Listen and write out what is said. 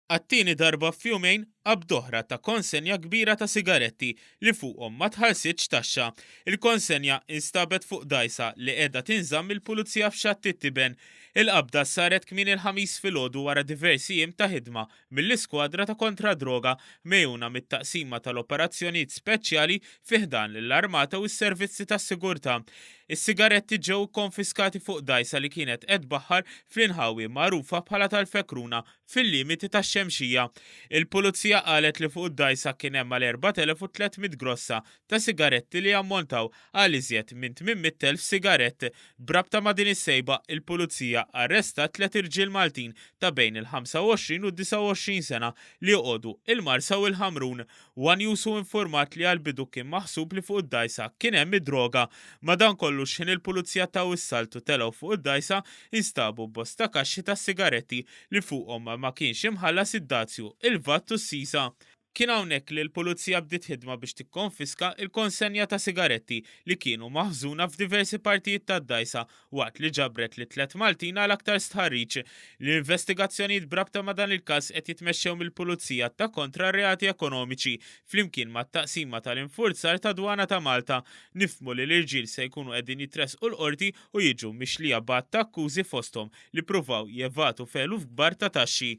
Għat-tieni darba f'jumejn, qabda oħra ta' konsenja kbira ta' sigaretti li fuqhom ma tħallsitx taxxa. Il-konsenja instabet fuq dgħajsa li qiegħda tinżamm mill-Pulizija f'Xatt it-Tiben. Il-qabda saret kmieni l-Ħamis filgħodu wara diversi jiem ta' ħidma mill-Iskwadra ta' Kontra d-Droga megħjuna mit-Taqsima tal-Operazzjonijiet Speċjali fi ħdan l-Armata u s-Servizzi tas-Sigurtà. Is-sigaretti ġew ikkonfiskati fuq dgħajsa li kienet qed tbaħħar fl-inħawi magħrufa bħala tal-Fekruna fil-limiti tax-Xemxija. Il-Pulizija qalet li fuq id-dgħajsa kien hemm mal-4,300 grossa ta' sigaretti li jammontaw għal iżjed minn 800,000 sigarett. B'rabta ma' din is-sejba, il-Pulizija arrestat tliet irġiel Maltin ta' bejn il-25 u d-29 sena li joqogħdu il-Marsa u l-Ħamrun. One News hu infurmat li għall-bidu kien maħsub li fuq id-dgħajsa kien hemm id-droga. Madankollu x'ħin il-Pulizija taw is-salt u telgħu fuq id-dgħajsa, instabu bosta kaxxi tas-sigaretti li fuqhom ma kienx imħallas id-dazju, il-VAT u s-sisa. Kien hawnhekk li l-Pulizija bdiet ħidma biex tikkonfiska l-konsenja ta' sigaretti li kienu maħżuna f'diversi partijiet tad-dgħajsa waqt li ġabret lit-tlett Maltin għal aktar stħarriġ. L-investigazzjonijiet b'rabta ma' dan il-każ qed jitmexxew mill-Pulizija ta' Kontra r-Reati Ekonomiċi flimkien mat-Taqsima tal-Infurzar tad-Dwana ta' Malta. Nifhmu li l-irġiel se jkunu qegħdin jitressqu l-Qorti u jiġu mixlija b'għadd ta' akkużi fosthom li ppruvaw jevatu f'eluf kbar ta' taxxi.